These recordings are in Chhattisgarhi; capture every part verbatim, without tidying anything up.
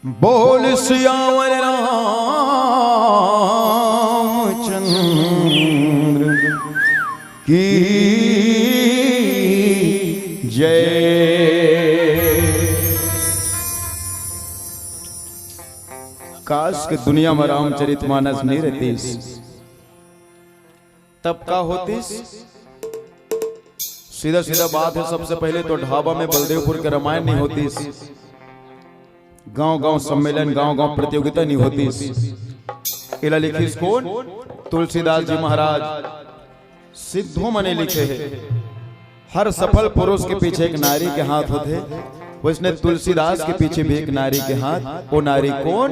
बोल सियावर रामचंद्र की जय। काश के दुनिया में रामचरित मानस नहीं रहतीस, तब का होतीस? सीधा सीधा बात है, सबसे पहले तो ढाबा में बलदेवपुर के रामायण नहीं होतीस, गांव गांव सम्मेलन, गांव गांव प्रतियोगिता नहीं होतीस। एला लिखिस कोन? तुलसीदास जी महाराज। सिद्धों मने लिखे है, हर सफल पुरुष के पीछे एक नारी के हाथ होथे, वैसने तुलसीदास के पीछे भी एक नारी के हाथ। वो नारी कोन?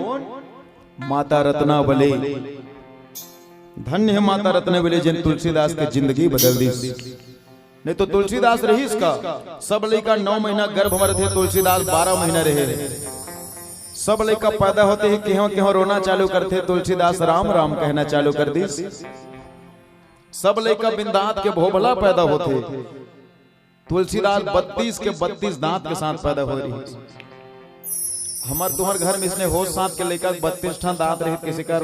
माता रत्नावली। धन्य है माता रत्नावली, जिन तुलसीदास के जिंदगी बदल दीस। नहीं तो तुलसीदास रहीस का? सब लइका नौ महीना गर्भ में रथे, तुलसीदास बारह महीना रहे। सब लइका पैदा होते ही केहों केहों रोना चालू करथे, तुलसीदास राम राम कहना चालू कर दीस। सब लइका बिंदात के भोभला पैदा होथे, तुलसीदास बत्तीस के बत्तीस दांत के साथ पैदा हो रही। हमर तुहर घर में इसने होश साथ के लइका बत्तीस ठन दांत रहित, किसी कर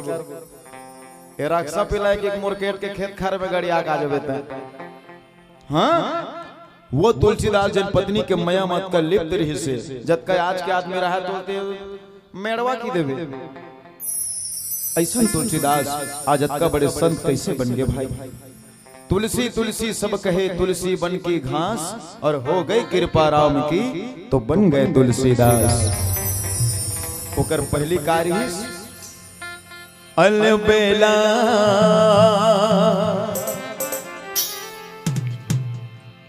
ए राक्षसा पिला के एक मुरकेट के खेत खार में गड़िया का जबे तैं। हाँ, वो तुलसीदास जिन पत्नी के मया मत कर लिप्त रही से, जतका आज के आदमी रहा तो ते मेड़वा की देवे। ऐसा तुलसीदास आज अतका बड़े संत कैसे बन गए भाई? तुलसी तुलसी सब कहे, तुलसी बन की घास, और हो गई कृपा राम की, तो बन गए तुलसीदास। ओकर पहली का रहिस? अलबेला,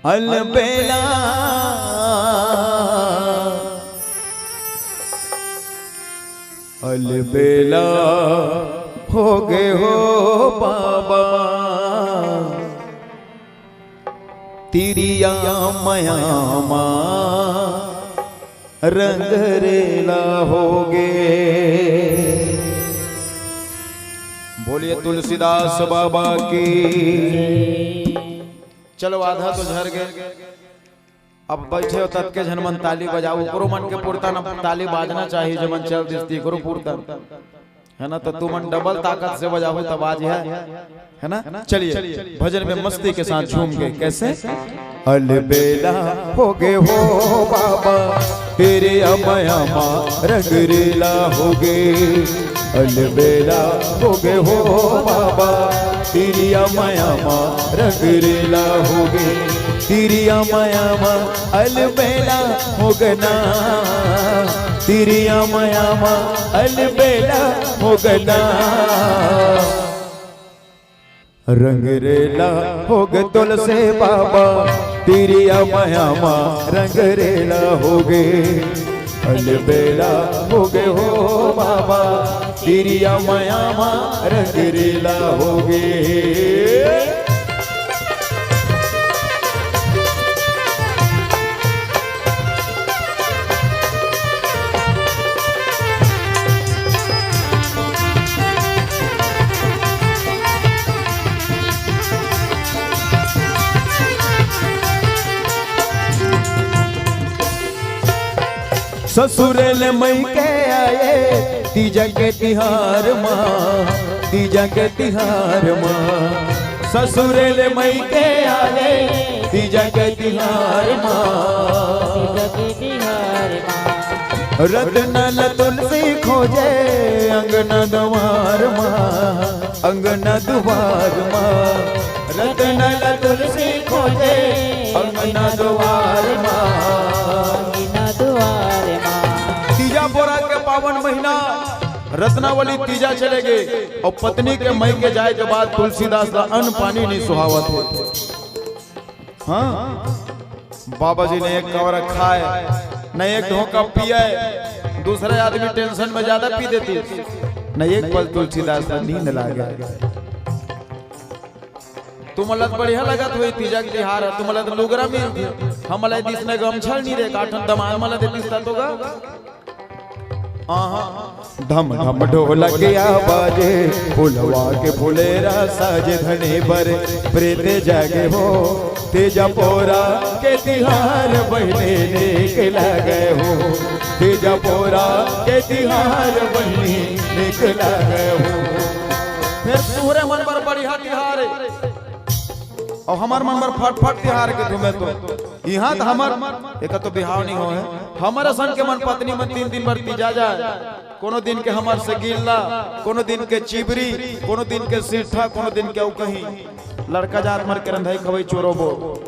अलबेला, अलबेला हो गे हो बाबा, तिरिया मया मा रंगरेला हो गे। बोलिए तुलसीदास बाबा की। चलो, आधा तो झर गे, अब बैठे हो ततके झन मन ताली बजाओ, ओकरो मन के पुरता न ताली बाजना चाहिए, जो मन चल दिस ती ओकरो पुरता, है ना? तो तुमन डबल ताकत से बजाओ तब आज है, है ना? चलिए, भजन में मस्ती के साथ झूम के, कैसे? अलबेला हो गे हो बाबा, तेरे अमया मा रंगरेला हो गे। अलबेला हो गे हो बाबा, तिरिया मया मा रंगरेला हो गे। तिरिया मया मा अलबेला हो गे ना, तिरिया मया मा अलबेला हो गे ना। रंगरेला हो गे तुलसी बाबा, तिरिया मया मा रंगरेला हो गे। अलबेला हो गे हो बाबा, तिरिया मया मा रंगरेला हो गे। ससुर ले मइके आए तीजा के तिहार मा, तीजा के तिहार मा। ससुर ले मइके आए तीजा के तिहार मा। रतन ल तुलसी खोजे अंगना दुवार मा, अंगना दुवार मा। रतन ल तुलसी खोजे अंगना दुवार मा। अंगना दुवार मा। तीजा बोरा के पावन महीना रत्नावली तीजा चले गे और पत्नी के मइके जाए के बाद तुलसीदास ला अन्न पानी नहीं सुहावत हे। हाँ, बाबा जी न एक कौरा खाए, न एक ढोका पिए, दूसरे आदमी टेंशन में ज्यादा पी देती, न एक पल तुलसीदास ला नींद लागे। तुमला त बढ़िया लगत होही तीजा के तिहार ह, तुमला त लुगरा मिलथे, हमला दिस न गमछा नहीं रे, काठन दमाल मला देतीस त तो गा। आहा। ढम ढम ढोलकिया बाजे, फुलवा के फुलेरा साजे, धनी बर प्रीत जागे हो। तीजा पोरा के तिहार बहिनी नीक लागे हो, तीजा पोरा के तिहार बहिनी नीक लागे हो। फेर तुहरे मन बर बढ़िया तिहार हे। अउ हमर मन बर फटफट तिहार के धूमे तो। इहाँ त हमर, एकर तो बिहाव नइ होय हे। हमर असन के मन पत्नी मन तीन दिन बर तीजा जाय। कोनो दिन के हमर से गिल्ला, कोनो दिन के चिबरी, कोनो दिन के सिट्ठा, कोनो दिन के अउ कहीं। लड़का जात मन के रंधई खवई चोरोबो।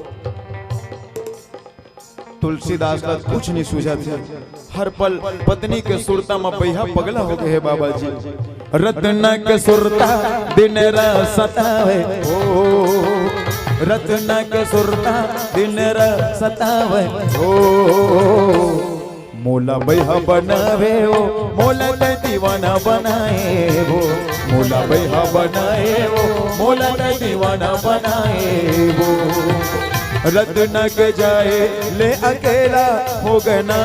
तुलसीदास ला कुछ नइ सूझत हे। हर पल पत्नी के सुरता म बइहा पगला हो गे हे बाबा जी। रतना के सुरता दिन रात सतावे हो, रतना के सुरता दिन रात सतावे हो। मोला बइहा बनावे हो, मोला तैं दीवाना बनाए हो, मोला बइहा बनाए हो, मोला तैं दीवाना बनाए हो। रतना के जाए ले अकेला हो गे ना,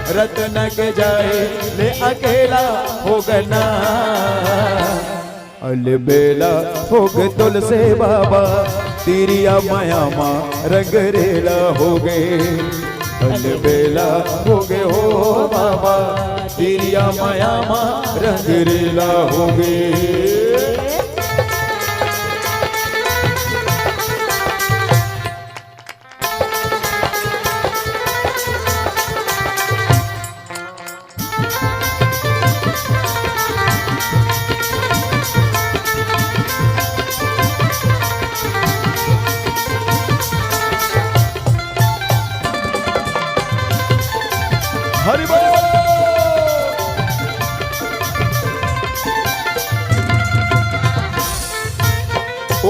रतना के जाए ले अकेला हो गे ना। अलबेला हो गे तुलसी बाबा, तिरिया मया मा रंगरेला हो गे। अलबेला हो गे हो बाबा, तिरिया मया मा रंगरेला हो गे। हरि बोल।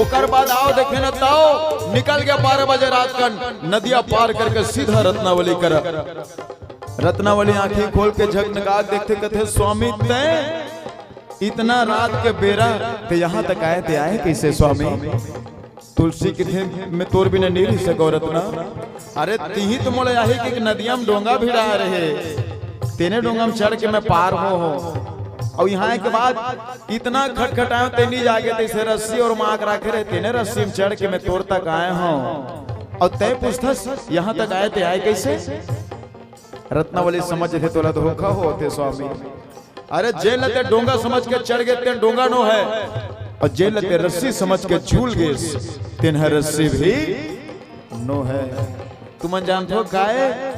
ओकर बाद आव देखे न ताव, निकल गया बारह बजे रात कन, नदिया पार करके सीधा रत्नावली करा। रत्नावली आँखी खोल के झकनका के देखथे, कथे, "स्वामी, तैं इतना रात के बेरा तैं यहाँ तक आए, तैं आए कइसे स्वामी?" तुलसी कथे, "मैं तोर बिना नइ रहि सकव रत्ना। अरे तिही तो मोला आही के नदिया म डोंगा भिड़ा रहे, तेने डोंगा म चढ़ के मैं पार हो हो। अउ यहाँ के बाद इतना खटखटायो, तैं नइ जागे, तइसे रस्सी अउ माक राखे रहे, तेने रस्सी म चढ़ के मैं तोर तक आए हो। अउ तैं पूछथस, यहाँ तक आए, तैं आए कइसे?" रत्नावली समझ थे, तोला धोखा होथे स्वामी। अरे जेन ल तैं डोंगा समझ के चढ़ गे, तेन डोंगा नो हे, अउ जेन ल तैं रस्सी समझ के झूल गेस, तेन ह रस्सी भी नो हे। तुमन जानथो काय?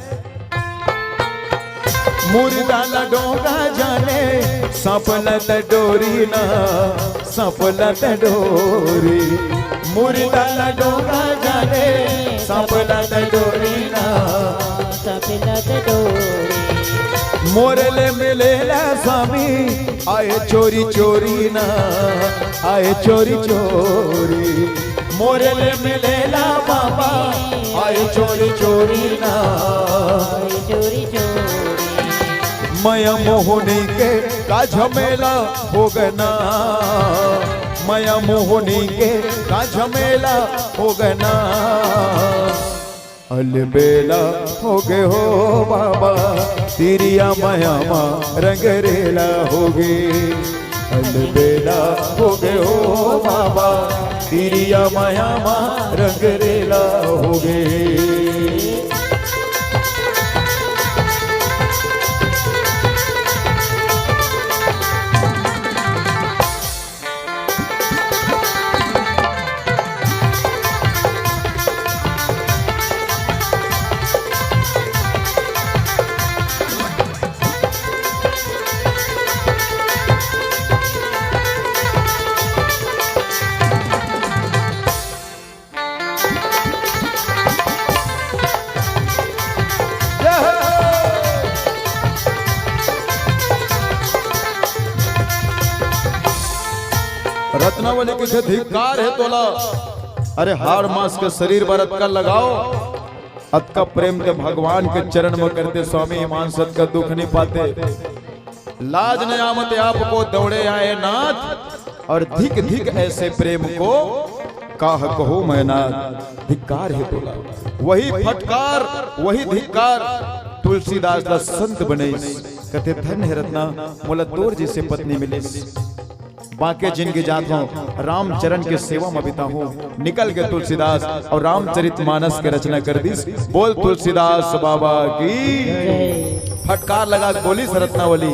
मुर्दा ल डोंगा जाने, सांप ल त डोरी ना, सांप ल त डोरी। मुर्दा ल डोंगा जाने, सांप ल त डोरी ना, सांप ल त डोरी। मोरे ले मिलेला स्वामी, आए चोरी चोरी ना, आए चोरी चोरी। मोरे ले मिलेला बाबा, आए चोरी चोरी ना। चोरी चोरी। मया मोहनी के का झमेला हो गे ना, मया मोहनी के का झमेला हो गे ना। अलबेला हो गे हो बाबा, तिरिया मया मा रंगरेला हो गे। अलबेला हो गे हो बाबा, तिरिया मया मा रंगरेला हो गे। रत्नावली कथे, "धिक्कार हे तोला, अरे हाड़ मांस के शरीर बर अतका लगाव, अतका प्रेम ते भगवान के चरण म करते स्वामी, ईमान से अतका दुख नइ पाते।" लाज न आवत आपको दौड़े आए नाथ, अउ धिक धिक ऐसे प्रेम को, काह कहूँ मैं नाथ, धिक्कार हे तोला। वही फटकार, वही धिक्कार, तुलसीदास ला संत बने। कथे, "धन्य हे रत्ना, मोला तोर जइसे पत्नी मिलिस। बाके जिनगी जात हूँ, रामचरण के सेवा म बिताहूँ।" निकल गे तुलसीदास अउ रामचरित मानस के रचना कर दिस। बोल तुलसीदास बाबा की। फटकार लगा के बोलिस रत्नावली।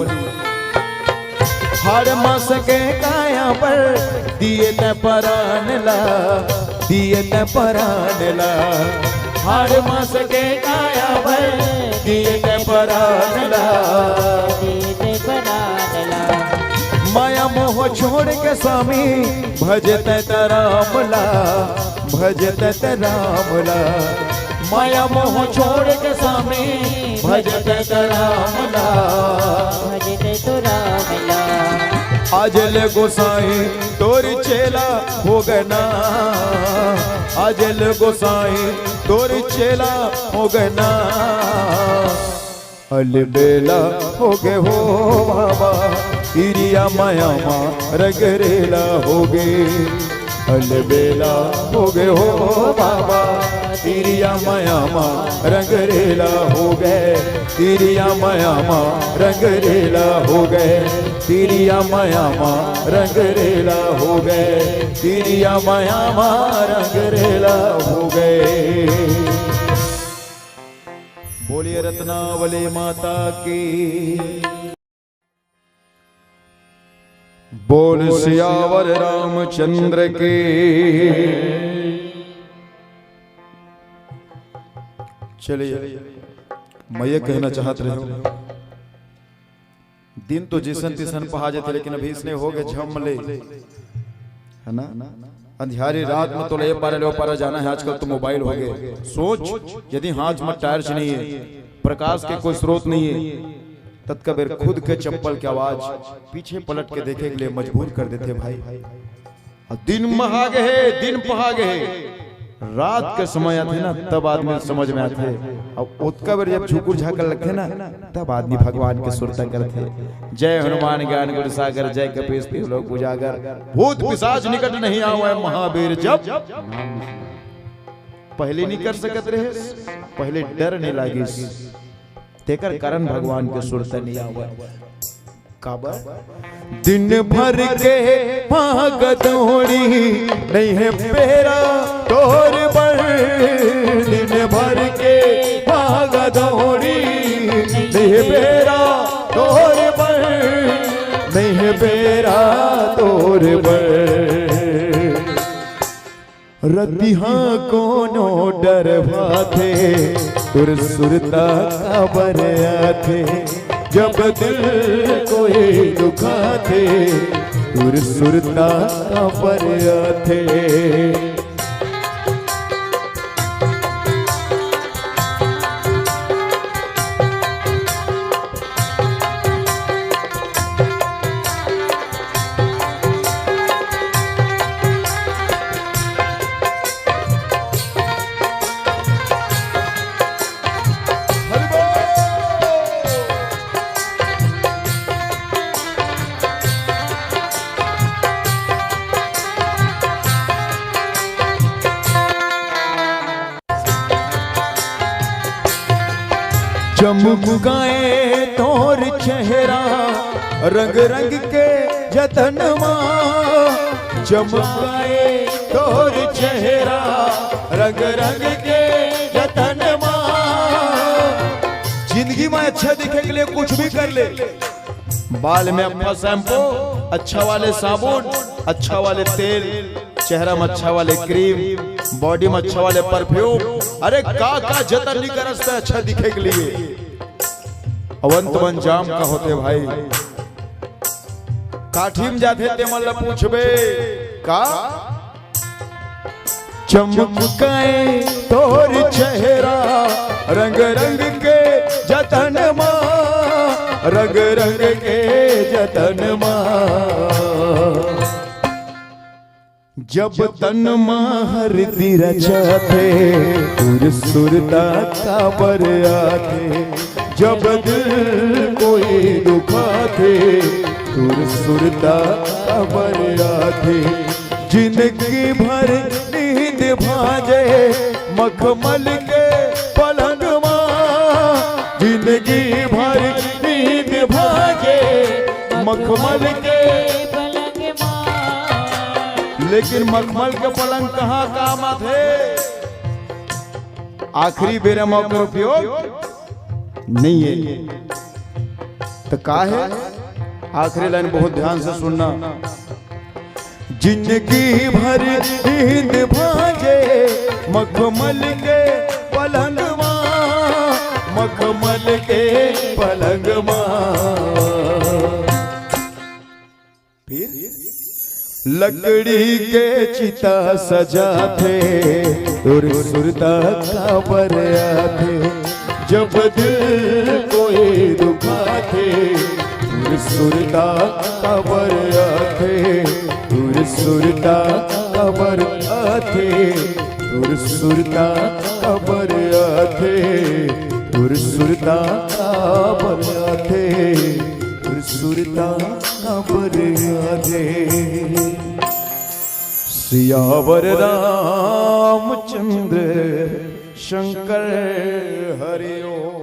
हाड़ मांस के काया बर दिए तैं परान ला, दिए तैं परान ला। हाड़ मांस के काया बर दिए तैं परान ला, दिए तैं परान ला। माया मोह छोड़ के स्वामी भजे तैं त राम ला, भजे तैं त राम ला। माया मोह छोड़ के स्वामी भजे तैं त राम ला, भजे तैं त राम ला। आज ले गोसाई तोर चेला हो गे ना, आज ले गोसाई तोर चेला हो गे ना। अलबेला हो गे हो बाबा, तिरिया माया मा रंगरेला हो गे। अलबेला हो गे हो बाबा, तिरिया माया मा रंगरेला हो गे। तिरिया माया मा रंगरेला हो गे, तिरिया माया मा रंगरेला हो गे, तिरिया माया मा रंगरेला हो गे। बोलिए रत्नावली माता की। बोल सियावर रामचंद्र की। चलिए, मैं ये कहना चाहत रहे हूँ, दिन तो जइसन तइसन पहा जाथे, लेकिन अभी इसने हो गे झम ले, है ना? अंधियारी रात में तो ले पारा ले पारा जाना है। आजकल तो मोबाइल हो गे। सोच, यदि हाथ में टार्च नहीं है, प्रकाश के कोई स्रोत नहीं है, ततका बेर खुद के चप्पल के आवाज पीछे पलट के देखे के लिए मजबूर कर देथे भाई। अउ दिन महा गे हे, दिन पहा गे हे। रात के समय आथे ना, तब आदमी समझ में आथे। अउ ओतका बेर जब झुकुर झाकल लगथे ना, तब आदमी भगवान के सुरता करथे। जय हनुमान ज्ञान गुण सागर, जय कपीस तिहुलोक उजागर। भूत पिशाच निकट नहीं आवै महावीर जब। पहले नहीं कर सकत रहे, पहले डर नहीं लागिस। तेकर कारण भगवान के सुरता नहीं आवै। काबर? दिन भर के भाग दौड़ी नहीं हे बेरा तोर बर, दिन भर के भाग दौड़ी नहीं हे बेरा तोर बर, नहीं हे बेरा तोर बर। रतिहा कोनो डर भाथे, तोर सुरता काबर आथे। जब दिल कोई दुखाथे, तोर सुरता काबर आथे। चमकाए तोर चेहरा रंग रंग के जतन मा, चमकाए तोर चेहरा रंग रंग के जतन मा। जिंदगी में अच्छा दिखे के लिए कुछ भी कर ले, बाल में अच्छा शैम्पू, अच्छा वाले साबुन, अच्छा वाले तेल, चेहरा में अच्छा वाले क्रीम, बॉडी में अच्छा वाले परफ्यूम, अरे का का जतन नहीं करस ते अच्छा दिखे के लिए। अउ अंत में अंजाम का होथे भाई, काठी में जाथे ते मन ला पूछबे का? चमकाए तोर चेहरा रंग रंग के जतन मा, रंग रंग के जतन मा। जब तन मा हरदी रचाथे, तोर सुरता काबर आथे। जब दिल कोई दुखाथे, तोर सुरता काबर आथे। जिंदगी भर नींद भाजे मखमल के पलंग मा, जिंदगी भर नींद मखमल के पलंग मा। लेकिन मखमल के पलंग कहाँ काम आथे? आखिरी बेरा म ओकर उपयोग नहीं है। तो का है? आखिरी लाइन बहुत ध्यान से सुनना। जिंदगी भर नींद भाजे मखमल के पलंगवा, मखमल के पलंगवा। फिर लकड़ी के चिता सजाथे, तोर सुरता काबर आथे। जब दिल कोई दुखाथे, तोर सुरता काबर आथे, तोर सुरता काबर आथे, तोर सुरता काबर आथे, तोर सुरता काबर आथे, तोर सुरता काबर आथे। सियावर रामचंद्र शंकर हरिओम।